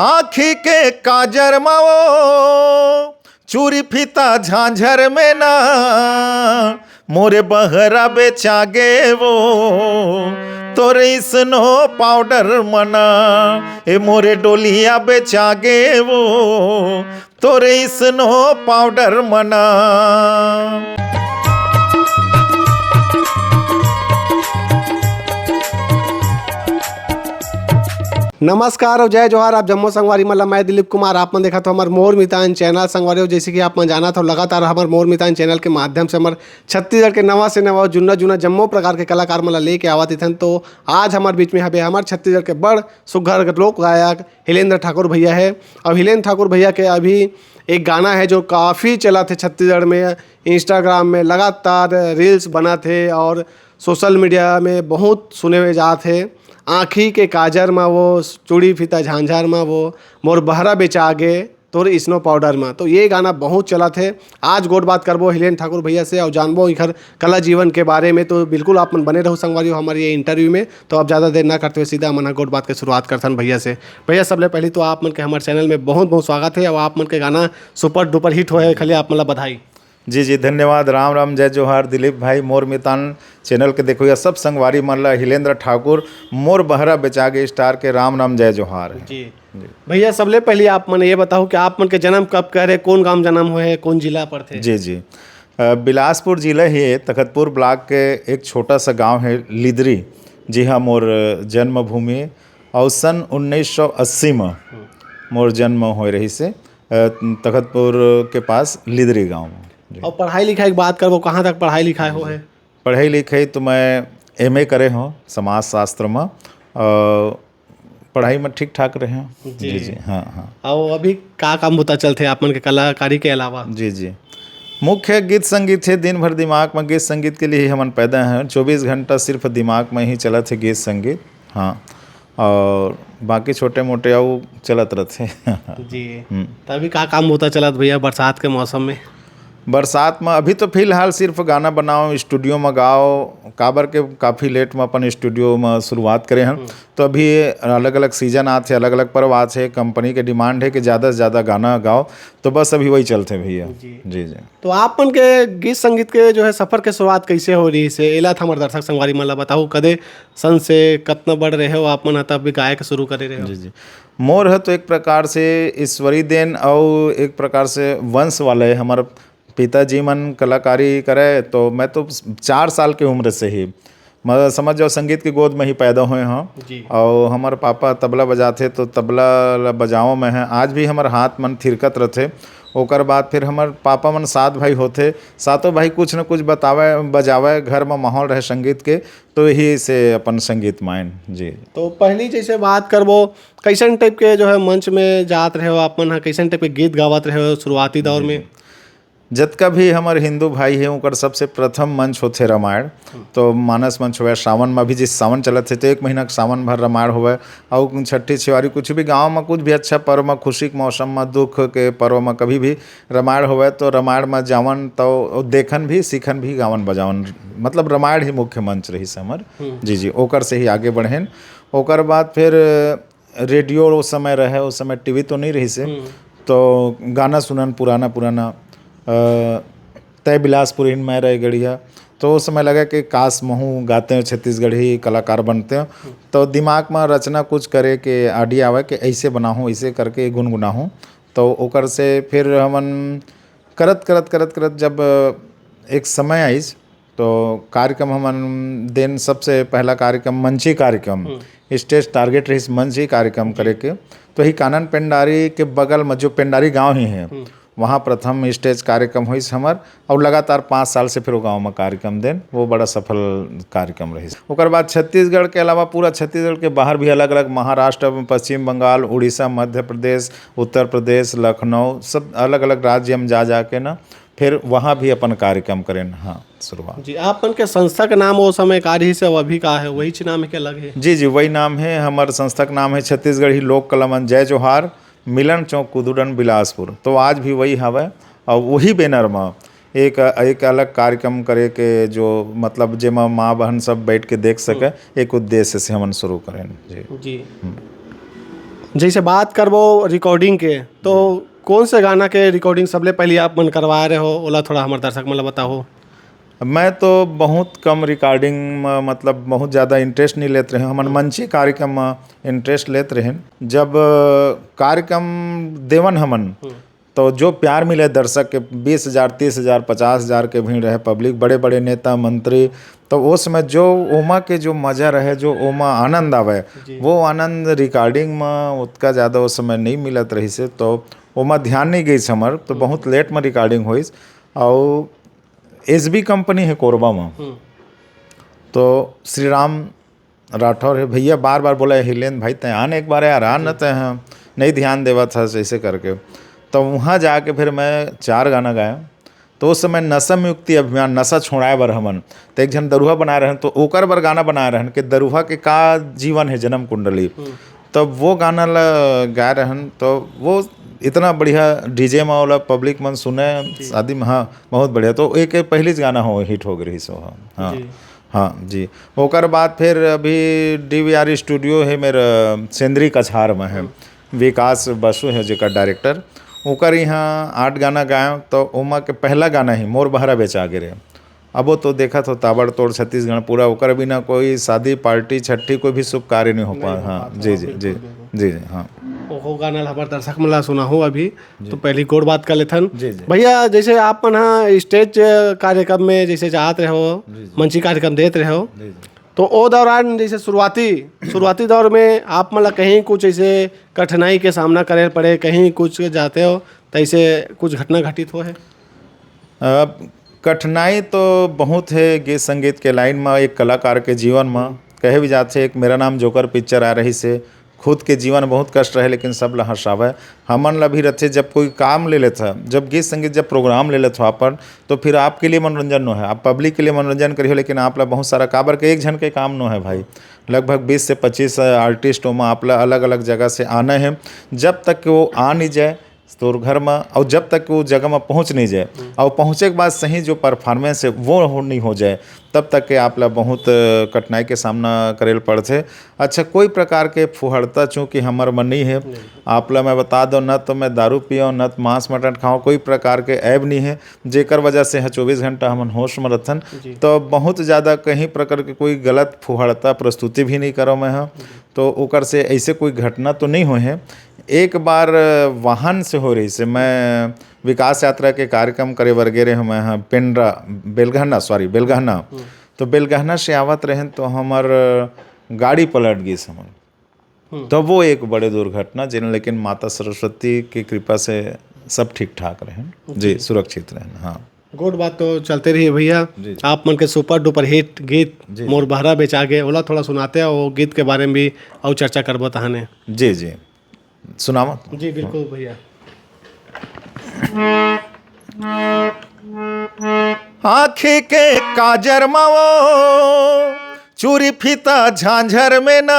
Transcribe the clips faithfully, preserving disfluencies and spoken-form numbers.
आँखी के काजर मा वो, चूरी फीता झांझर में ना, मोरे बहरा बेचा गे वो, तोरे स्नो पाउडर मना, ए मोरे डोलिया बेचा गे वो, तोरे स्नो पाउडर मना। नमस्कार और जय जोहार। आप जम्मो संगवारी मन ला मैं दिलीप कुमार, आप मन देखत हो हमर मोर मितान चैनल। संगवारी हो, जैसे कि आप मन जानत हो, लगातार हमर मोर मितान चैनल के माध्यम से हमर छत्तीसगढ़ के नवा से नवा, जुन्ना जुन्ना जम्मो प्रकार के कलाकार मन ला लेके आवत इथन। तो आज हमर बीच में हबे हमर छत्तीसगढ़ के बड़ सुघर लोक गायक हिलेंद्र ठाकुर भैया है। और हिलेंद्र ठाकुर भैया के अभी एक गाना है जो काफ़ी चलत है छत्तीसगढ़ में, इंस्टाग्राम में लगातार रील्स बनत है और सोशल मीडिया में बहुत सुने हुए जात है। आँखी के काजर मा वो, चूड़ी फीता झांझर मा वो, मोर बहरा बेचा गे तोर स्नो पाउडर मा। तो ये गाना बहुत चलत है। आज गोठ बात करबो हिलेन ठाकुर भैया से और जानबो इखर कला जीवन के बारे में। तो बिल्कुल आप मन बने रहू संगवारी हो हमर ये इंटरव्यू में। तो अब ज़्यादा देर ना करते हुए सीधा हमन ह गोठ बात के शुरुआत करथन भैया से। भैया, सबले पहली तो आप मन के हमर चैनल में बहुत बहुत स्वागत है और आप मन के गाना सुपर डुपर हिट होए है, खाली आप मन ला बधाई। जी जी, धन्यवाद। राम राम, जय जोहार दिलीप भाई। मोर मितान चैनल के देखो या सब संगवारी मन ला हिलेंद्र ठाकुर, मोर बहरा बेचागे स्टार के राम राम, जय जोहार। जी भैया, सबले पहले आप मन ये बताओ कि आप मन के जन्म कब करे, कौन गांव जन्म हुए है, कौन जिला पड़थे? जी जी, अ, बिलासपुर जिला ही है, तखतपुर ब्लॉक के एक छोटा सा गांव है लिदरी, जी हाँ, मोर जन्मभूमि। और सन उन्नीस सौ अस्सी में मोर जन्म होए रही से, अ, तखतपुर के पास लिदरी गांव में। जी। और पढ़ाई लिखाई की बात करबो, कहाँ तक पढ़ाई लिखाई हो है? पढ़ाई लिखाई तो मैं एमए करे हूँ समाज शास्त्र में। अ, पढ़ाई में ठीक ठाक रहे हूँ। जी। जी हाँ हाँ। और अभी का काम होता चलथे आप मन के कलाकारी के अलावा? जी जी, मुख्य गीत संगीत है। दिन भर दिमाग में गीत संगीत के लिए ही हमन पैदा हैं। चौबीस घंटा सिर्फ दिमाग में ही चलत है गीत संगीत। हाँ, और बाकी छोटे मोटे अउ चलत रहते। जी। हम्म। तो अभी का काम होता चलत भैया बरसात के मौसम में? बरसात में अभी तो फिलहाल सिर्फ गाना बनाओ, स्टूडियो में गाओ, काबर के काफ़ी लेट में अपन स्टूडियो में शुरुआत करे हन। तो अभी अलग अलग सीजन आथे, अलग अलग पर्व आथे, कंपनी के डिमांड है कि ज़्यादा से ज़्यादा गाना गाओ, तो बस अभी वही चलते भैया। जी। जी जी। तो आप मन के गीत संगीत के जो है सफर के शुरुआत कैसे हो रही से, एला त हमर दर्शक संगवारी मन ला बताओ, कदे सन से कतना बड़ रहे हो आप मन, तब भी गायक शुरू करे रहे हो? जी जी, मोर ह तो एक प्रकार से ईश्वरी देन और एक प्रकार से वंश वाले हमर पिताजी मन कलाकारी करे, तो मैं तो चार साल के उम्र से ही, मतलब समझ जाओ, संगीत की गोद में ही पैदा हुए हूँ। जी। और हमारे पापा तबला बजाते, तो तबला ला बजाओ में है, आज भी हमारे हाथ मन थिरकत रहते। ओकर बाद फिर हमारे पापा मन सात भाई होते, सातों भाई कुछ न कुछ बतावे बजावे, घर में माहौल रहे संगीत के, तो यही से अपन संगीत मायन। जी। तो पहली जैसे बात करबो, कैसन टाइप के जो है मंच में जात रहे हो आप मन ह, कैसन टाइप के गीत गावत रहे हो शुरुआती दौर में? जतका भी हमर हिंदू भाई हे, ओकर सबसे प्रथम मंच होथे रामायण। तो मानस मंच होवय, सावन में भी, जिस सावन चलत हे, तो एक महीना के सावन भर रामायण होवय। अउ छठी, छेवारी, कुछ भी गांव में कुछ भी अच्छा पर्व में, खुशी के मौसम में, दुख के पर्व में कभी भी रामायण होवय, तो रामायण में जावन, तो देखन भी, सीखन भी, गावन बजावन, मतलब रामायण ही मुख्य मंच रहिस हमर। जी जी, ओकर से ही आगे बढ़ेन। ओकर बाद फिर रेडियो ओ समय रहे, ओ समय टीवी तो नहीं रहिस हे, तो गाना सुनन पुराना पुराना, अ, तय बिलासपुर हिन मैं रहे गढ़िया, तो ओ समय लगे कि काश महूँ गाते हो, छत्तीसगढ़ी कलाकार बनते हो। तो दिमाग में रचना कुछ करे के आइडिया आवे कि ऐसे बनाहूँ, ऐसे करके गुनगुनाहूँ। तो ओकर से फिर हमन करत करत करत करत जब एक समय आइस, तो कार्यक्रम हमन देन, सबसे पहला कार्यक्रम मंची कार्यक्रम, स्टेज टारगेट रहिस मंची कार्यक्रम करे के। तो ही कानन पेंडारी के बगल में जो पेंडारी गांव ही है, वहाँ प्रथम स्टेज कार्यक्रम होइस हमर। और लगातार पाँच साल से फिर वो गांव में कार्यक्रम देन, वो बड़ा सफल कार्यक्रम रहिस। ओकर बाद छत्तीसगढ़ के अलावा पूरा छत्तीसगढ़ के बाहर भी अलग अलग, महाराष्ट्र, पश्चिम बंगाल, उड़ीसा, मध्य प्रदेश, उत्तर प्रदेश, लखनऊ, सब अलग अलग राज्य में जा जा के ना फिर वहाँ भी अपन कार्यक्रम करेन। हाँ, शुरुआत। जी, आप मन के संस्था के नाम ओ समय का रहिस हे, अभी का है, वही च नाम है कि अलग है? जी जी, वही नाम है। हमर संस्था के नाम है छत्तीसगढ़ी लोक कला मंच जय जोहार, मिलन चौक, कुदुरन, बिलासपुर। तो आज भी वही हवय और वही बैनर में एक एक अलग कार्यक्रम करे के, जो मतलब जेमा माँ बहन सब बैठ के देख सके, एक उद्देश्य से हमन शुरू करेन। जी। जी। जैसे बात करबो रिकॉर्डिंग के, तो कौन से गाना के रिकॉर्डिंग सबले पहले आप मन करवाए रहे हो, ओला थोड़ा हमर दर्शक मन ला बताओ। मैं तो बहुत कम रिकॉर्डिंग म, मतलब, बहुत ज़्यादा इंटरेस्ट नहीं लेते रहे। हमन मंची कार्यक्रम म इंटरेस्ट लेते रहे। जब, अ, कार्यक्रम देवन हमन, तो जो प्यार मिले दर्शक के, बीस हजार, तीस हजार, पचास हजार के भीड़ रहे, पब्लिक, बड़े-बड़े नेता, मंत्री, तो वो समय जो ओमा के जो मजा रहे, जो ओमा आनंद आवे, जी। वो आनंद रिकॉर्डिंग म उतका ज़्यादा उस समय नहीं मिलत रहिस हे, तो ओमा ध्यान नहीं गइस हमर, तो हम्म। बहुत लेट म रिकॉर्डिंग होइस। अउ एसबी कंपनी हे कोरबा म, हम्म। तो श्री राम राठौर हे भैया, बार बार बोला, "हिलेंद्र भाई, तैं आन एक बार यार, आन न तैं, हाँ, नहीं ध्यान देवत हस," ऐसे करके। तो वहाँ जाके फिर मैं चार गाना गाया। तो उस समय नशा मुक्ति अभियान, नशा छोड़ाए बर हमन, तो एक झन दरुहा बनाए रहन, तो ओकर बर गाना बनाए रहन कि दरुहा के का जीवन है, जन्म कुंडली। हम्म। तब वो गाना ला गाए रहन, तो वो इतना बढ़िया डीजे में वाला पब्लिक मन सुने, जी। शादी में, हाँ, बहुत बढ़िया। तो एक, एक पहली गाना हो, हिट हो गई सो, हाँ, हाँ। जी। हाँ जी। ओकर बाद फिर अभी डीवीआर स्टूडियो है मेरा सेंद्री कछार में है, हम्म। विकास बसु है जेकर डायरेक्टर, ओकर यहाँ आठ गाना गायव, तो ओमा के पहला गाना ही मोर बहरा बेचा गे रे। अब वो तो देखत हो ताबड़तोड़ छत्तीसगढ़ पूरा, ओकर बिना कोई शादी पार्टी छट्ठी कोई भी शुभ कार्य नहीं हो नहीं पा। हो हाँ, पाता, जी, हाँ, जी, जी, बिल्कुल, बिल्कुल। जी, जी, हाँ। ओहो गाना ला हमर दर्शक मन ला सुनाहू अभी, जी। तो पहली गोड़ बात कर लेथन। जी, जी। भैया, जैसे आप मन ह स्टेज कार्यक्रम में जैसे जात रहे हो, जी, जी। मंची कार्यक्रम देत रहे हो, जी, जी। तो ओ दौरान जैसे शुरुआती, शुरुआती दौर में आप मन ला कहीं कुछ ऐसे कठिनाई के सामना करे पड़े, कहीं कुछ जाते हो, तो ऐसे कुछ घटना घटित हो है? अब कठिनाई तो बहुत है गीत संगीत के लाइन में, एक कलाकार के जीवन में। कहे भी जाथे, एक मेरा नाम जोकर पिक्चर आ रही से, खुद के जीवन बहुत कष्ट रहे, लेकिन सब ला हंसावे। हमन ला भी रथे, जब कोई काम ले लेथा, जब गीत संगीत, जब प्रोग्राम ले लेथो अपन, तो फिर आपके लिए मनोरंजन नो है, आप पब्लिक के लिए मनोरंजन करियो, लेकिन आप ला बहुत सारा, काबर के एक झन के काम नो है भाई, लगभग बीस से पच्चीस आर्टिस्ट ओमा आप ला अलग-अलग जगह से आना है। जब तक कि वो आ नहीं जाए तोर घर में, और जब तक कि वो जगह में पहुँच नहीं जाए, हम्म। और पहुँचे के बाद सही जो परफॉर्मेंस है वो हो, नहीं हो जाए, तब तक के आप ला बहुत, अ, कठिनाई के सामना करे ल पड़थे। अच्छा, कोई प्रकार के फुहड़ता चूँकि हमर में नहीं है, नहीं। आप ला मैं बता दो, न तो मैं दारू पियो, न तो मांस मटन खाओ, कोई प्रकार के ऐब नहीं है, जेकर वजह से ह चौबीस घंटा हमन होश में रथन। जी। तो बहुत ज़्यादा कहीं प्रकार के कोई गलत फुहड़ता प्रस्तुति भी नहीं करो मैं ह। जी। तो ओकर से ऐसे कोई घटना तो नहीं होए है। एक बार वाहन से हो रही से, मैं विकास यात्रा के कार्यक्रम करे बर गे रहे हूँ मैं ह पेंड्रा, बेलगहना, सॉरी, बेलगहना। हम्म। तो बेलगहना से आवत रहेन तो हमर गाड़ी पलट गई हमन। हम्म। तो वो एक बड़े दुर्घटना, जिन, लेकिन माता सरस्वती की कृपा से सब ठीक ठाक रहेन। जी। जी, सुरक्षित रहेन, हाँ। गोठ बात तो चलते रही है भैया। जी, जी। आप मन के सुपर डुपर हिट गीत जी, जी। मोर बहरा बेचा गे, ओला थोड़ा सुनाते हैं, वो गीत के बारे में भी और चर्चा करबो तहाने। जी, जी, सुनावा। जी, बिल्कुल भैया। आँखी के काजर मा वो चूरी फीता झांझर में ना,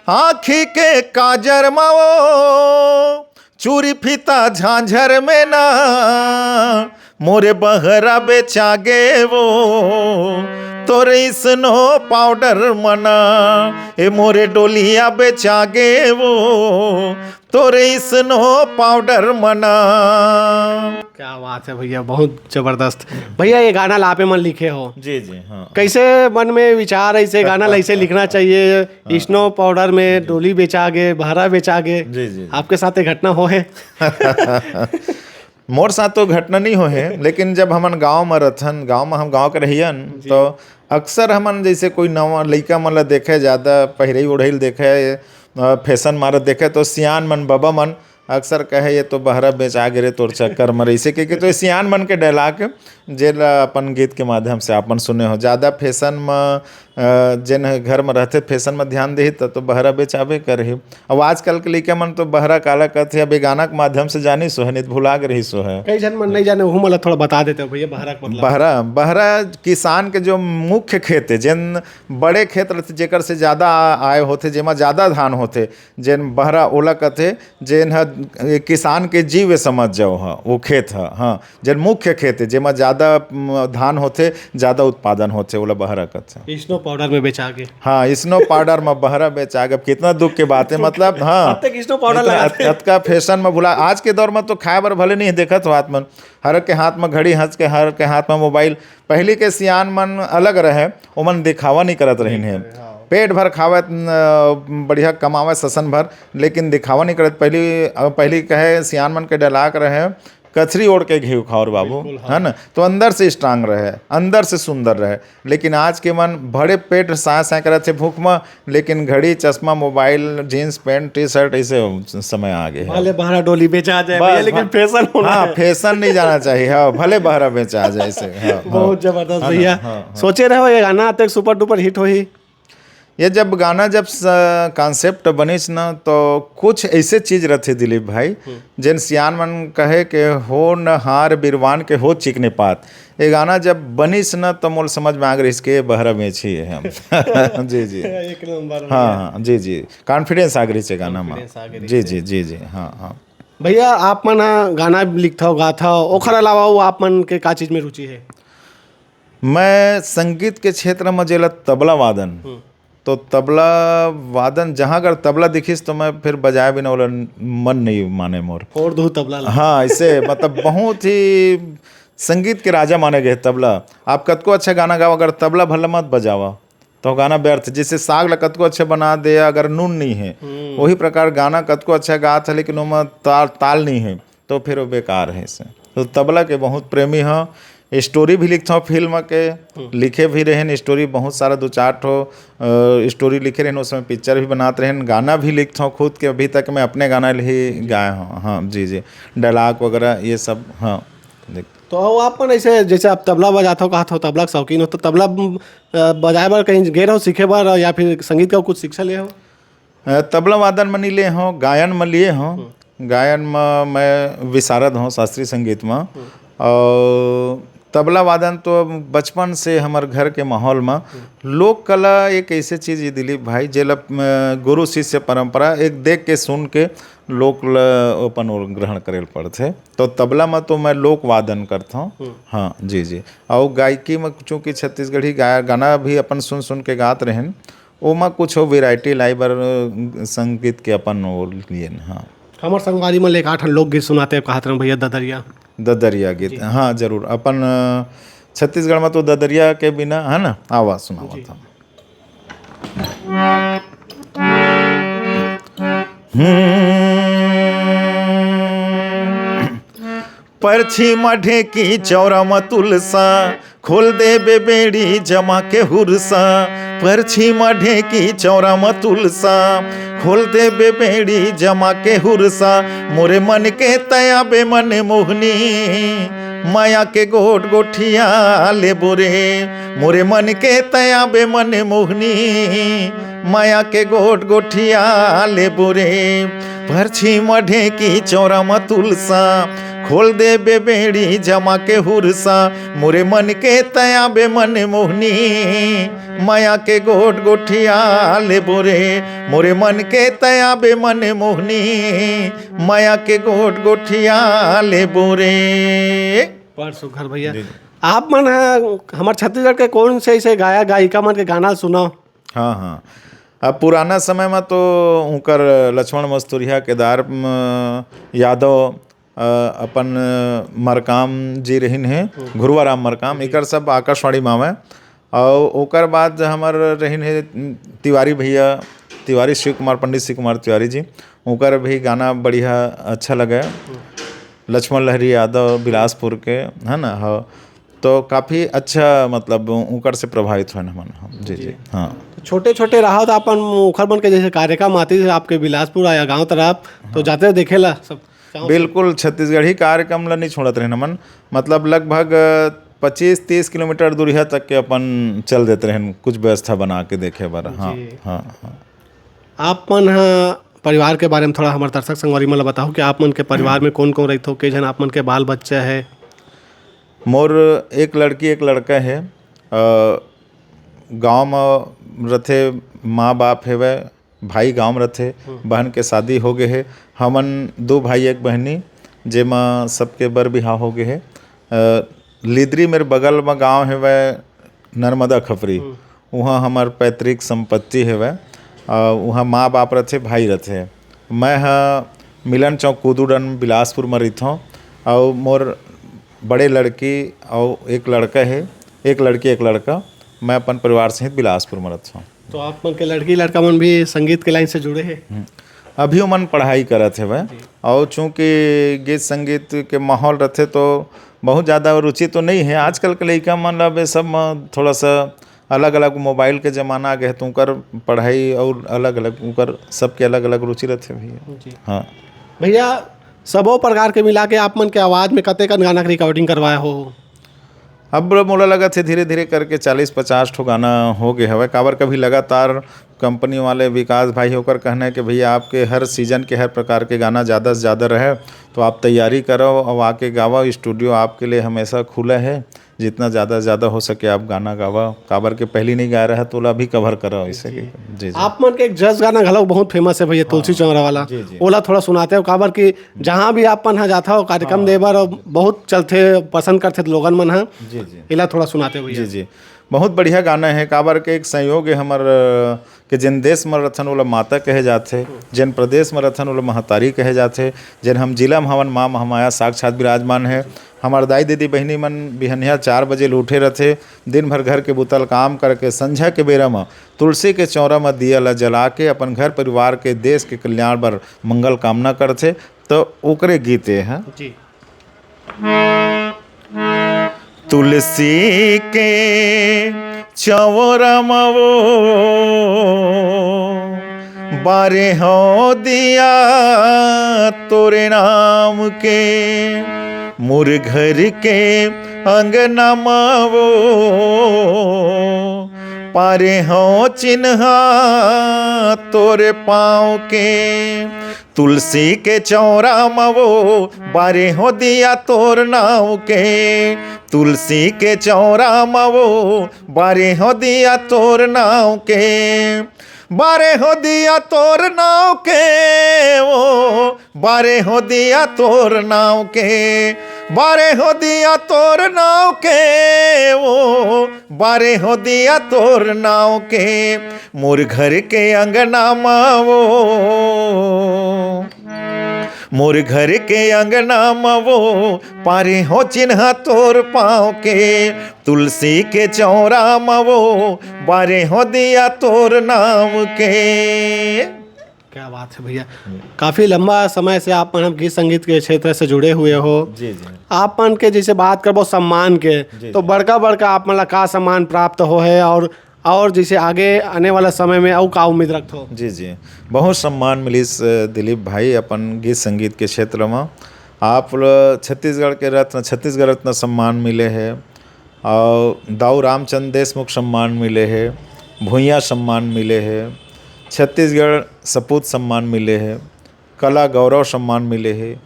आँखी के काजर मा वो चूरी फीता झांझर में ना, मोरे बहरा बेचा गे वो तोरे स्नो पाउडर मना, ए मोरे डोलिया बेचा गे वो तोरे स्नो पाउडर मना। क्या बात है भैया, बहुत जबरदस्त। भैया, ये गाना ला आपे मन लिखे हो? जी, जी, हाँ। कैसे मन में विचार ऐसे गाना ला ऐसे लिखना चाहिए, हाँ। स्नो पाउडर में डोली बेचा गे, बहरा बेचा गे। जी, जी, जी। आपके साथ ये घटना हो है? मोर साथ तो घटना नहीं हो है, लेकिन जब हमन गांव में रथन, गांव में हम गांव के रहियन, जी। तो अक्सर हमन जैसे कोई नवा लइका मन ला देखे, ज़्यादा पहिरई ओढ़ई ल देखे, अ, फैशन मारत देखे, तो सियान मन, बबा मन अक्सर कहे, "ये तो बहरा बेचा गे रे तोर चक्कर में रहिसे," कहिके। तो ये सियान मन के डायलॉग, जेला अपन गीत के माध्यम से आप मन सुने हो। ज़्यादा फैशन म, अ, जेन ह घर म रहथे, फैशन म ध्यान देही, त तो बहरा बेचाबे करही। अब आजकल के लइका मन तो बहरा काला कथे, अब ये गाना के माध्यम से जानिस हो, नहीं तो भुला गे रहिस हो। कई झन मन नहीं जाने, ओहू मन ला थोड़ा बता देते हो भैया, बहरा के मतलब। बहरा, बहरा किसान के जो मुख्य खेत है, जेन बड़े खेत रहथे, जेकर से ज़्यादा आ-, आय होथे, जेमा ज़्यादा धान होथे, जेन बहरा ओला कथे, जेन ह, ए, किसान के जीव समझ जाओ ह, वो खेत ह, हाँ, जेन मुख्य खेत हे, जेमा ज़्यादा, म, धान होथे, ज़्यादा उत्पादन होथे, ओला बहरा कथे। स्नो पाउडर में बेचा के। हाँ, स्नो पाउडर में बहरा बेचा के। अब कितना दुख के बात है, मतलब, हाँ। अतेक स्नो पाउडर इतना लगाते हैं। अतका फैशन में भुला, आज के दौर में तो खाए बर भले नहीं देखत हो हाथ मन, हर के हाथ में घड़ी, हर के, हर के हाथ में मोबाइल। पहली के सियान मन अलग रहे, ओमन दिखावा नहीं करत रहिन हे। हाँ। पेट भर खावे, न, बढ़िया कमावे ससन भर, लेकिन दिखावा नहीं करत। पहली, अ, पहली कहे सियान मन के डलाक रहे, कथरी ओढ़ के घी खाओ रे बाबू, बिल्कुल, हाँ। है ना? तो अंदर से स्ट्रांग रहे, अंदर से सुंदर रहे। लेकिन आज के मन भरे पेट साय साय करत हे भूख में, लेकिन घड़ी, चश्मा, mobile, jeans pant, T shirt, ऐसे समय आ गए है। भले बहरा डोली बेचा जाए बस, भैया, लेकिन हाँ। फैशन होना हाँ, है। फैशन नहीं जाना चाहिए, हाँ, भले बहरा बेचा जाए ऐसे, हाँ, हाँ। बहुत जबरदस्त है ना? भैया। हाँ, हाँ। सोचे रहो ये गाना अतेक सुपर डुपर हिट होही? ये जब गाना, जब स-, कॉन्सेप्ट बनिस ना, तो कुछ ऐसे चीज रथे दिलीप भाई, हम्म। जेन सियान मन कहे के हो न हार बिरवान के हो चिकने पात। ये गाना जब बनिस ना, तो मोल समझ में आ गइस के बहरा बेची है हम। जी, जी। एक नंबर हाँ, भैया। हाँ, जी, जी। कॉन्फिडेंस आ गइस ये गाना में। कॉन्फिडेंस आ गइस जी, है। जी, जी, जी। हाँ, हाँ। भैया, आप मन ह गाना लिखथव, गाथव, ओखर अलावा वो आप मन के का चीज में रुचि है? मैं संगीत के क्षेत्र में जेला तबला वादन, हम्म। तो तबला वादन, जहाँ अगर तबला दिखिस, तो मैं फिर बजाए बिना ओला मन नहीं माने मोर। फोड़ दू तबला ला। हाँ, ऐसे मतलब बहुत ही संगीत के राजा माने गए तबला। आप कतको अच्छा गाना गाओ, अगर तबला भला मत बजावा, तो गाना व्यर्थ। जैसे साग ला कतको अच्छा बना दे, अगर नून नहीं है, हम्म। वही प्रकार गाना कतको अच्छा गात है, लेकिन ओमा ताल, ताल नहीं है, तो फिर वो बेकार है। इसे तो तबला के बहुत प्रेमी हूँ। स्टोरी भी लिखता हूँ फिल्म के, हम्म। लिखे भी रहेन स्टोरी, बहुत सारा दो चार ठो, अ, स्टोरी लिखे रहेन, उस समय पिक्चर भी बनाते रहेन, गाना भी लिखता हूँ खुद के। अभी तक मैं अपने गाना ही गाए हूँ। हाँ, जी, जी। डायलॉग वगैरह ये सब, हाँ। देख। तो वो आप मन ऐसे, जैसे आप तबला बजाते हो, कहा था तबला के शौकीन हो, तो तबला, अ, बजाए बर कहीं गए रहो सीखे बर, या फिर संगीत का कुछ शिक्षा लिए हो? अ, तबला वादन म नइ ले हौं, गायन म लिए हौं। हम्म। गायन म मैं विशारद हौं शास्त्रीय संगीत म। हम्म। अउ तबला वादन तो बचपन से हमर घर के माहौल म। हम्म। लोक कला एक ऐसे चीज हे दिलीप भाई, जेला, अ, गुरु शिष्य परंपरा एक देख के सुन के लोक ल अपन ओर ग्रहण करे ल पड़थे। तो तबला म तो मैं लोक वादन करथौं। हम्म। हाँ, जी, जी। अउ गायकी म चूंकि छत्तीसगढ़ी गाय-, गाना भी अपन सुन सुन के गात रहेन, ओमा कुछो variety लाई बर, अ, संगीत के अपन वो लिए न, हाँ। हमर संगवारी मन ल एक आठ लोकगीत सुनाते, कहत रहन भैया ददरिया। ददरिया गीत, जी। हाँ, जरूर। अपन, अ, छत्तीसगढ़ म तो ददरिया के बिना, है ना, आवा सुनावत जी। हम। हम्म। परछी म ढेंकी चौरा म तुलसा, खोल देबे बेड़ी जमा के हुरसा। परछी म ढेंकी चौरा म तुलसा, खोल देबे बेड़ी जमा के हुरसा। मोरे मन के तया बे मन मोहनी, मया के गोठ गोठिया लेबो रे। मोरे मन के तया बे मन मोहनी, मया के गोठ गोठिया लेबो रे। परछी म ढेंकी चौरा म तुलसा, खोल देबे बेड़ी जमा के हुरसा। मोरे मन के तया बे मन मोहनी, मया के गोठ गोठिया लेबो रे। मोरे मन के तया बे मन मोहनी, मया के गोठ गोठिया लेबो रे। बड़ सुघर भैया। जी। आप मन ह हमर छत्तीसगढ़ के कौन से ऐसे गायक गायिका मन के गाना सुनव? हाँ, हाँ। अब पुराना समय म तो उंकर लक्ष्मण मस्तुरिया, केदार, म, यादव, अ, अपन मरकाम जी रहिन हे, हम्म। घुरुवा राम मरकाम, जी। इकर सब आकाशवाणी म आवय। अउ ओकर बाद हमर रहिन हे तिवारी भैया, तिवारी शिव कुमार, पंडित शिव कुमार तिवारी जी, उंकर भी गाना बढ़िया अच्छा लगे। हम्म। लक्ष्मण लहरी यादव बिलासपुर के, है ना? हाँ। तो काफ़ी अच्छा, मतलब, उंकर से प्रभावित होन हमन। हाँ, जी, जी। जी। हाँ। तो छोटे-छोटे राहत अपन उखर मन के जैसे कार्यक्रम आतिस आपके बिलासपुर या गांव तरफ, तो हाँ। जाते देखे ला सब गांव से? बिल्कुल, छत्तीसगढ़ी कार्यक्रम ला नहीं छोड़त रहेन हमन। मतलब, लगभग पच्चीस तीस किलोमीटर दूरिया तक के अपन चल देत रहेन, कुछ व्यवस्था बना के देखे बर। हाँ, जी। हाँ, हाँ। आप मन ह परिवार के बारे में थोड़ा हमर दर्शक संगवारी मन ला बताओ कि आप मन के परिवार में कौन-कौन रहिथो, के झन आप मन के बाल बच्चा है? मोर एक लड़की, एक लड़का है। अ, गाँव म रथे, माँ-बाप हेवय, भाई गाँव म रथे, हम्म। बहन के शादी हो गे हे। हमन दो भाई, एक बहिनी, जेमा सबके बर बिहाव हो गे हे। अ, लिदरी मेर बगल म गाँव हेवय, नर्मदा खपरी। हम्म। उहाँ हमर पैतृक संपत्ति हवय। अ, उहाँ माँ बाप रथे, भाई रथे। मैं ह मिलन चौक कुदूडन बिलासपुर म रहिथौं, अउ मोर बड़े लड़की अउ एक लड़का हे, एक लड़की, एक लड़का। मैं अपन परिवार सहित बिलासपुर म रहिथौं। तो आप मन के लड़की लड़का मन भी संगीत के लाइन से जुड़े हे? हम्म। अभी ओमन पढ़ाई करत हवय, जी। अउ चूंकि गीत संगीत के माहौल रथे तो बहुत ज़्यादा रुचि तो नहीं है। आजकल के लइका मन ला अब ये सब म थोड़ा सा अलग-अलग मोबाइल के जमाना आ गए, तो उनकर पढ़ाई और अलग-अलग, उनकर सबके अलग-अलग रुचि रथे भैया। जी। हाँ। भैया, सबो प्रकार के मिला के आप मन के आवाज में कतेकन गाना के रिकॉर्डिंग करवाए हो? अब मोला लगत हे धीरे-धीरे करके चालीस पचास ठो गाना हो गए हवय, काबर कभी लगातार कंपनी वाले विकास भाई, ओकर कहना है कि भैया आपके हर सीजन के हर प्रकार के गाना ज़्यादा से ज़्यादा रहे, तो आप तैयारी करो, अब आके गावा, स्टूडियो आपके लिए हमेशा खुला है। जितना ज़्यादा से ज़्यादा हो सके आप गाना गावा, काबर के पहली नहीं गाए रहा तो ओला भी कवर करा ऐसे जी। के। जी, जी। आप मन के एक जस गाना घलो बहुत फेमस है भैया, तुलसी हाँ। चौरा वाला। जी, जी। ओला थोड़ा सुनाते हो, काबर कि जहाँ भी आप मन ह जाता हो कार्यक्रम हाँ। दे बर, बहुत चलथे, पसंद करथे लोगन मन ह। जी, जी। एला थोड़ा सुनाते हो भैया। जी, जी। बहुत बढ़िया गाना है, काबर के एक संयोग है हमर, अ, कि जेन देश म रथन ओला माता कहे जाथे, जेन प्रदेश म रथन ओला महतारी कहे जाथे, जेन हम जिला म हवन माँ महामाया साक्षात विराजमान है। हमर दाई दीदी बहिनी मन बिहनिया चार बजे ले उठे रथे, दिन भर घर के बुता ल काम करके संझा के बेरा म तुलसी के चौरा म दिया ल जला के अपन घर परिवार के देश के कल्याण बर मंगल कामना करथे। तो ओकरे गीत ए ह। जी। तुलसी के चौरा म वो बारे हो दिया तोरे नाम के, मोर घर के अंगना म वो पारे हो चिन्हा तोरे पाँव के। तुलसी के चौरा म वो बारे हो दिया तोर नाव के, तुलसी के चौरा म वो बारे हो दिया तोर नाव के, बारे हो दिया तोर नाव के वो, बारे हो दिया तोर नाव के, बारे हो दिया तोर नाव के वो, बारे हो दिया तोर नाव के, मोर घर के अंगना म वो, मोर घर के अंगना म वो, पारे हो चिन्हा तोर पाँव के, तुलसी के चौरा म वो, बारे हो दिया तोर नाम के। क्या बात है भैया, काफ़ी लंबा समय से आप मन गीत संगीत के क्षेत्र से जुड़े हुए हो। जी, जी। आप मन के जैसे बात करबो सम्मान के, जी, तो जी। बड़का बड़का आप मन ला का सम्मान प्राप्त हो है और और जैसे आगे आने वाला समय में अउ का उम्मीद रखथो? जी, जी। बहुत सम्मान मिलिस, अ, दिलीप भाई, अपन गीत संगीत के क्षेत्र म। आप ल-, छत्तीसगढ़ के रत्न, छत्तीसगढ़ रत्न सम्मान मिले हे, और दाऊ रामचंद्र देशमुख सम्मान मिले हे, भुइयां सम्मान मिले हे, छत्तीसगढ़ सपूत सम्मान मिले हे, कला गौरव सम्मान मिले हे,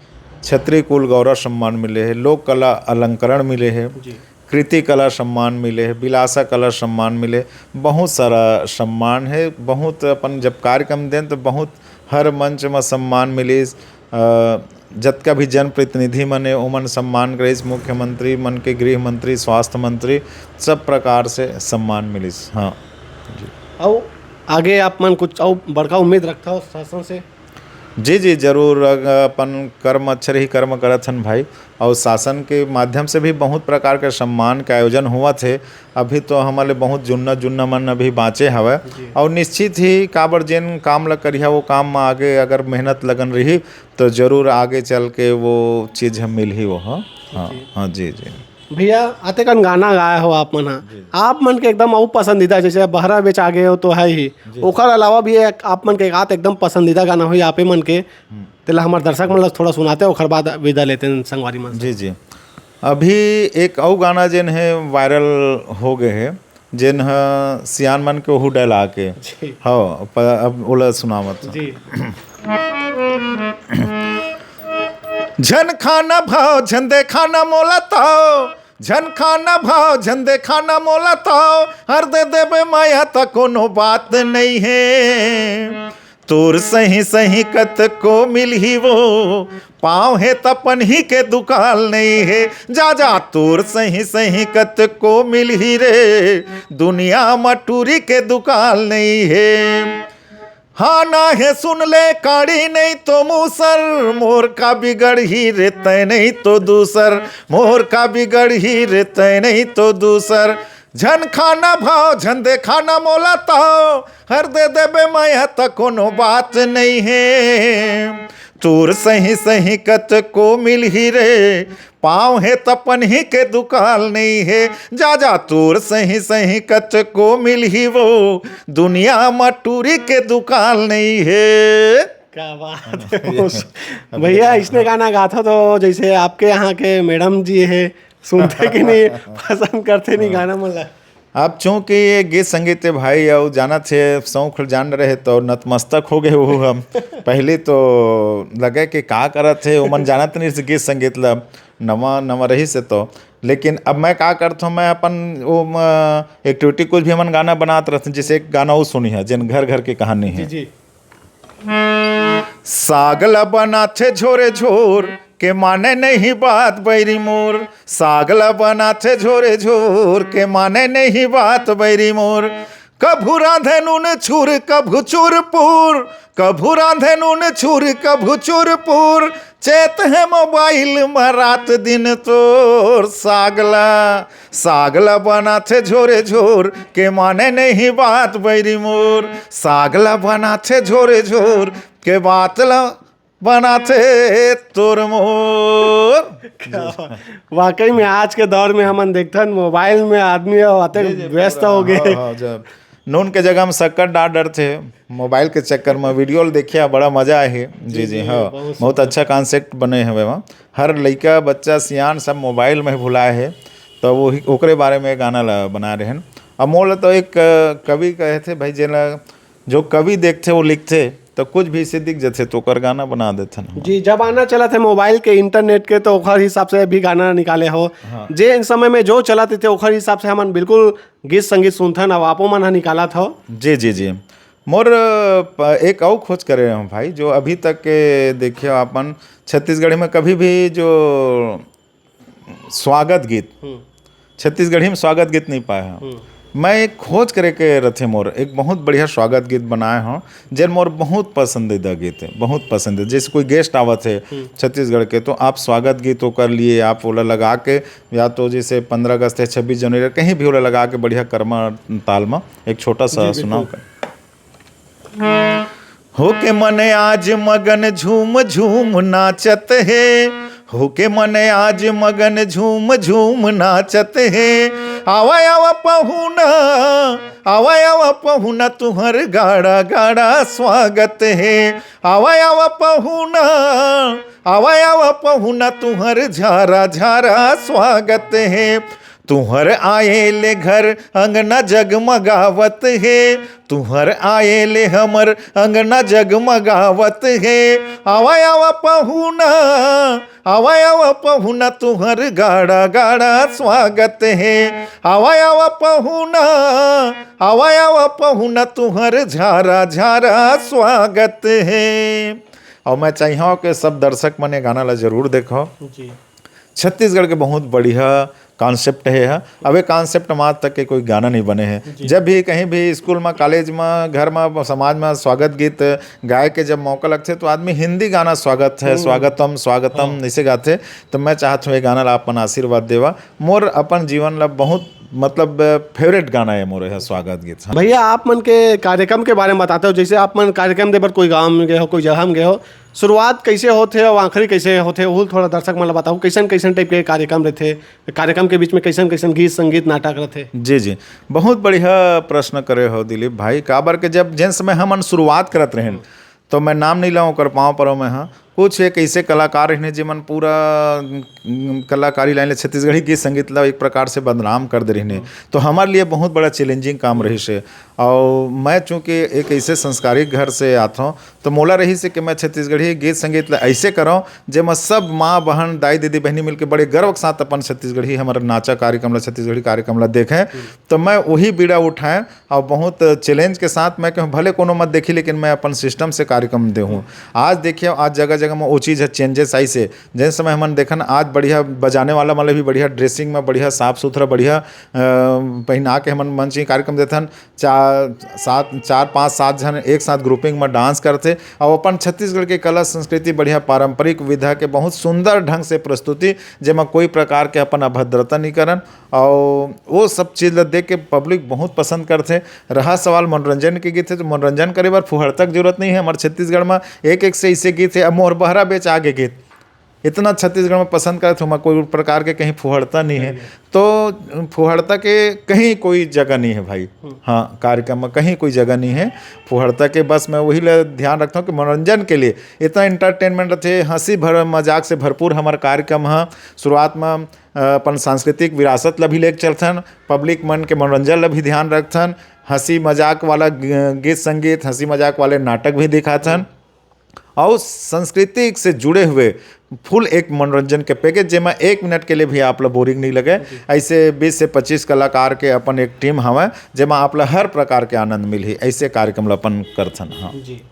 छत्री कुल गौरव सम्मान मिले हे, लोक कला अलंकरण मिले हे, जी। कृति कला सम्मान मिले हे, बिलासा कला सम्मान मिले, बहुत सारा सम्मान हे। बहुत अपन जब कार्यक्रम देन तो बहुत हर मंच म सम्मान मिलिस। अ, जतका भी जनप्रतिनिधि मन हे ओमन सम्मान करिस, मुख्यमंत्री मन के, गृह मंत्री, स्वास्थ्य मंत्री, सब प्रकार से सम्मान मिलिस। हाँ जी। अउ आगे आप मन कुछ अउ बड़का उम्मीद रखथव शासन से? जी, जी, जरूर। अग-, अपन कर्म अच्छे रही, कर्म करत हन भाई, अउ शासन के माध्यम से भी बहुत प्रकार के सम्मान के आयोजन होवत हे। अभी तो हमन ले बहुत जुन्ना, जुन्ना मन अभी बाँचे हवय, जी। अउ निश्चित ही काबर जेन काम ल करिहा, वो काम म आगे अगर मेहनत लगन रही, तो जरूर आगे चल के वो चीज ह मिलही वो ह। हाँ, जी। हाँ, जी, जी। भैया, अतेकन गाना गाए हो आप मन ह। जी। आप मन के एकदम अउ पसंदीदा, जैसे बहरा बेच आ गए हो तो है ही। जी। ओकर अलावा भी एक आप मन के एक आध एकदम पसंदीदा गाना होही आपे मन के। हम्म। तेला हमर दर्शक मन ल थोड़ा सुनाते, ओकर बाद विदा लेते हैं संगवारी मन से। जी, जी। अभी एक अउ गाना जेन हे वायरल हो गए हे, जेन ह सियान मन के ओहू डैला के। जी। हव, प-, अब ओला सुनावत हँव। जी। झन खाना भाव, झन देखाना मोला ताव, झन खाना भाव, झन देखाना मोला ताव, हर दे देबे माया त कोनो बात नइ हे। तोर सही सही कतको मिलही वो, पाँव हे त पनही के दुकाल नइ हे। जा जा, तोर सही सही कतको मिलही रे, दुनिया म टूरी के दुकाल नइ हे। हाँ ना हे सुन ले, काड़ी नइ तो मूसर, मोर का बिगड़ही रे तै नइ तो दूसर, मोर का बिगड़ही रे तै नइ तो दूसर। झन खाना भाव, झन दे खाना मोला ताव, हर दे देबे मैं ह त कोनो बात नइ हे। तोर सही सही कतको मिलही रे, पाँव हे त पनही के दुकाल नइ हे। जा जा, तोर सही सही कतको मिलही वो, दुनिया म टूरी के दुकाल नइ हे। क्या बात है। भैया, इसने गाना गाथो तो जैसे आपके यहाँ के मैडम जी है, सुनथे कि नहीं, पसंद करथे नहीं गाना मन ला? अब चूंकि ये गीत संगीत के भाई अउ जानत हे, शौक जान रहे तो नतमस्तक हो गए वो हम। पहले तो लगे कि का करत हे, ओमन जानत नहीं से गीत संगीत ला, नवा नवा रही से तो। लेकिन अब मैं का करत हूँ, मैं अपन वो म, एक्टिविटी कुछ भी हमन गाना बनात रहते हैं, जैसे एक गाना वो सुनी है, जेन घर घर के कहानी है। जी। साग ल बनाथे झोरे झोर, के माने नहीं बात बैरी मोर। साग ल बनाथे झोरे झोर, के माने नहीं बात बैरी मोर। कभू रांधे नून छुर, कभू चुरपुर, कभू रांधे नून छुर, कभू चुरपुर। चेत हे मोबाइल म रात दिन तोर। साग ल, साग ल बनाथे झोरे झोर, के माने नहीं बात बैरी मोर। साग ल बनाथे झोरे झोर, के बात ल बनाथे तोर मोर। क्या बात। वाकई में आज के दौर में हमन देखथन, मोबाइल में आदमी ह अतेक जी, जी, व्यस्त पूरा, हो गए। हाँ, हाँ, जब नून के जगह में शक्कर डाल डरथे, मोबाइल के चक्कर में वीडियो ल देखिया, बड़ा मजा आए हे। जी, जी, जी, हाँ, बहुत बहुत सुंदर। अच्छा कॉन्सेप्ट बने हवे वहाँ। हर लइका, बच्चा, सियान सब मोबाइल में भुलाए हे, तो वही, ओकरे बारे में गाना ला बना रहे हैं। अब मोला तो एक, अ, कवि कहे थे भाई, जेला जो कवि देखथे, वो लिखथे, तो कुछ भी से दिख जथे, तो ओकर गाना बना देथन हम। जी, जमाना चलत हे मोबाइल के, इंटरनेट के, तो ओखर हिसाब से भी गाना निकाले हो। हाँ। जे इन समय में जो चलत हे, ओखर हिसाब से हमन बिल्कुल गीत संगीत सुनथन, अब आपो मन ह निकालत हो। जी, जी, जी। मोर, अ, प-, एक अउ खोज करे हूँ भाई, जो अभी तक के देखे हो अपन, छत्तीसगढ़ी में कभी भी जो स्वागत गीत, हम्म। छत्तीसगढ़ी में स्वागत गीत नहीं पाए हूँ। हम्म। मैं एक खोज करे के रथे मोर, एक बहुत बढ़िया स्वागत गीत बनाए हूँ, जेन मोर बहुत पसंदीदा गीत है, बहुत पसंदीदा। जैसे कोई गेस्ट आवत है हम्म। छत्तीसगढ़ के, तो आप स्वागत गीत ओकर लिए आप ओला लगा के, या तो जैसे पंद्रह अगस्त है, छब्बीस जनवरी, कहीं भी ओला लगा के बढ़िया कर्मा ताल में एक छोटा सा जी, बिल्कुल। सुनाओ। होके मन आज मगन झूम झूम नाचत हे, होके मन आज मगन झूम झूम नाचत हे। आवा आवा पहुना, आवा आवा पहुना, तुहर गाड़ा गाड़ा स्वागत हे। आवा आवा पहुना, आवा आवा पहुना, तुहर झारा झारा स्वागत हे। तुहर आए ले घर अंगना जगमगावत हे, तुहर आए ले हमर अंगना जगमगावत हे। आवा आवा पहुना, आवा आवा पहुना, तुहर गाड़ा गाड़ा स्वागत हे। आवा आवा पहुना, आवा आवा पहुना, तुहर झारा झारा स्वागत हे। और मैं चाहिए कि सब दर्शक मन ये गाना ला जरूर देखो। जी। छत्तीसगढ़ के बहुत बढ़िया कॉन्सेप्ट हे ह। अब ये कॉन्सेप्ट म आज तक के कोई गाना नहीं बने हे। जी। जब भी कहीं भी स्कूल म, कॉलेज म, घर म, समाज म स्वागत गीत गाए के जब मौका लगथे, तो आदमी हिंदी गाना स्वागत है, हम्म। स्वागतम, स्वागतम, हाँ। इसे गाथे। तो मैं चाहत हूँ, ये गाना ला अपन आशीर्वाद देवा। मोर अपन जीवन ला बहुत, मतलब, फेवरेट गाना है मोर, यह स्वागत गीत। हाँ। भैया, आप मन के कार्यक्रम के बारे में बताते हो, जैसे आप मन कार्यक्रम दे बर कोई गाँव में गए हो, कोई जगह में गए हो, शुरुआत कैसे होथे और आखिरी कैसे होथे, वो थोड़ा दर्शक मन ला बताओ, कैसन कैसन टाइप के कार्यक्रम रहथे, कार्यक्रम के बीच में कैसन कैसन गीत, संगीत, नाटक रहथे? जी, जी, बहुत बढ़िया प्रश्न करे हो दिलीप भाई। काबर के जब, जेन समय हमन शुरुआत करत रहेन, तो मैं नाम नहीं लाऊं, ओकर पाँव परो मैं, हाँ, कुछ एक ऐसे कलाकार रहिन हे, जेमन पूरा, उम, कलाकारी लाइन ले छत्तीसगढ़ी गीत संगीत ला एक प्रकार से बदनाम कर दे रहिन हे। तो हमारे लिए बहुत बड़ा चैलेंजिंग काम रहिस हे। और मैं चूँकि एक ऐसे संस्कारिक घर से आत हूँ, तो मोला रहिस हे कि मैं छत्तीसगढ़ी गीत संगीत ला ऐसे करौं, जेमा सब माँ, बहन, दाई, दीदी, बहिनी मिलके बड़े गर्व के साथ अपन छत्तीसगढ़ी हमर नाचा कार्यक्रम ला, छत्तीसगढ़ी कार्यक्रम ला देखें। तो मैं वही बीड़ा उठाएँ और बहुत चैलेंज के साथ मैं कहूँ, भले कोनो मत देखी, लेकिन मैं अपन सिस्टम से कार्यक्रम देहूँ। आज देखिए, आज जगह जगह में वो चीज़ है, चेंजेस आइस हे। जेन समय हमन देखन, आज बढ़िया बजाने वाला मन ला भी बढ़िया ड्रेसिंग में, बढ़िया साफ सुथरा, बढ़िया, अ, पहिना के हमन मंच के कार्यक्रम देथन। चार, सात, चार, पाँच, सात झन एक साथ ग्रुपिंग में डांस करथे और अपन छत्तीसगढ़ के कला संस्कृति, बढ़िया पारंपरिक विधा के बहुत सुंदर ढंग से प्रस्तुति, जेमा कोई प्रकार के अपन अभद्रता नहीं करन। और वो सब चीज़ ला देख के पब्लिक बहुत पसंद करथे। रहा सवाल मनोरंजन के गीत हे, तो मनोरंजन करे बर फुहड़ता के जरूरत नहीं है। हमारे छत्तीसगढ़ में एक एक से ऐसे गीत हे, अब मोर बहरा बेच आगे गीत, इतना छत्तीसगढ़ में पसंद करथे, ओमा कोई प्रकार के कहीं फुहड़ता नहीं है। तो फुहड़ता के कहीं कोई जगह नहीं है भाई। हाँ, कार्यक्रम में कहीं कोई जगह नहीं है फुहड़ता के। बस मैं वही ले ध्यान रखता हूँ कि मनोरंजन के लिए इतना एंटरटेनमेंट रहिथे, हंसी भर मजाक से भरपूर हमारा कार्यक्रम है। शुरुआत में, अ, अपन सांस्कृतिक विरासत ला भी लेके चलथन, पब्लिक मन के मनोरंजन ला भी ध्यान रखथन, हंसी मजाक वाला ग-, गीत संगीत, हंसी मजाक वाले नाटक भी दिखाथन। और संस्कृति से जुड़े हुए फुल एक मनोरंजन के पैकेज, जेमा एक मिनट के लिए भी आप ला बोरिंग नहीं लगे। ऐसे बीस से पच्चीस कलाकार के अपन एक टीम हवय, जेमा आप ला हर प्रकार के आनंद मिलही। ऐसे कार्यक्रम ला अपन करथन। हाँ। जी।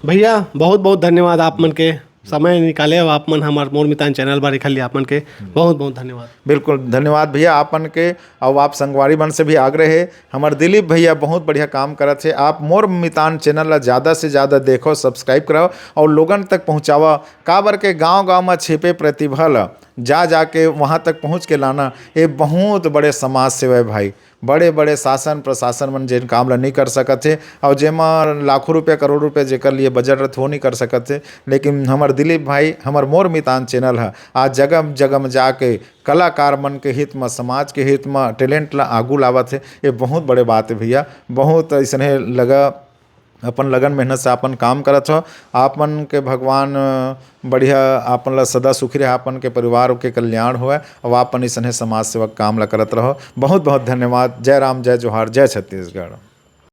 भैया, बहुत बहुत धन्यवाद आप मन के समय निकाले हो, आप मन हमार मोर मितान चैनल बार एखर लिए आप मन के बहुत बहुत धन्यवाद। बिल्कुल, धन्यवाद भैया आप मन के। और आप संगवारी मन से भी आग्रह है, हमार दिलीप भैया बहुत बढ़िया काम करत हे। आप मोर मितान चैनल ला ज़्यादा से ज़्यादा देखो, सब्सक्राइब कराओ और लोगन तक पहुँचावा। काबर के गांव-गांव में छिपे प्रतिभा ला जा जाके वहाँ तक पहुँच के लाना, ये बहुत बड़े समाज सेवा है भाई। बड़े-बड़े शासन प्रशासन मन जेन काम ला नहीं कर सकत हे और जेमा लाखों रुपया, करोड़ रुपया जेकर लिए बजट रथे, वो नहीं कर सकत हे, लेकिन हमर दिलीप भाई, हमर मोर मितान चैनल ह आज जगह-जगह में जाके कलाकार मन के हित म, समाज के हित म टैलेंट ला आगू लावत हे। ये बहुत बड़े बात हे भैया, बहुत अइसने लगा अपन लगन मेहनत से अपन काम करत हो। आप मन के भगवान, अ, बढ़िया आपन ला सदा सुखी रहे, आपन के परिवार के कल्याण होवय और आपन अइसने समाज सेवक काम ला करत रहो। बहुत बहुत धन्यवाद। जय राम, जय जोहार, जय छत्तीसगढ़।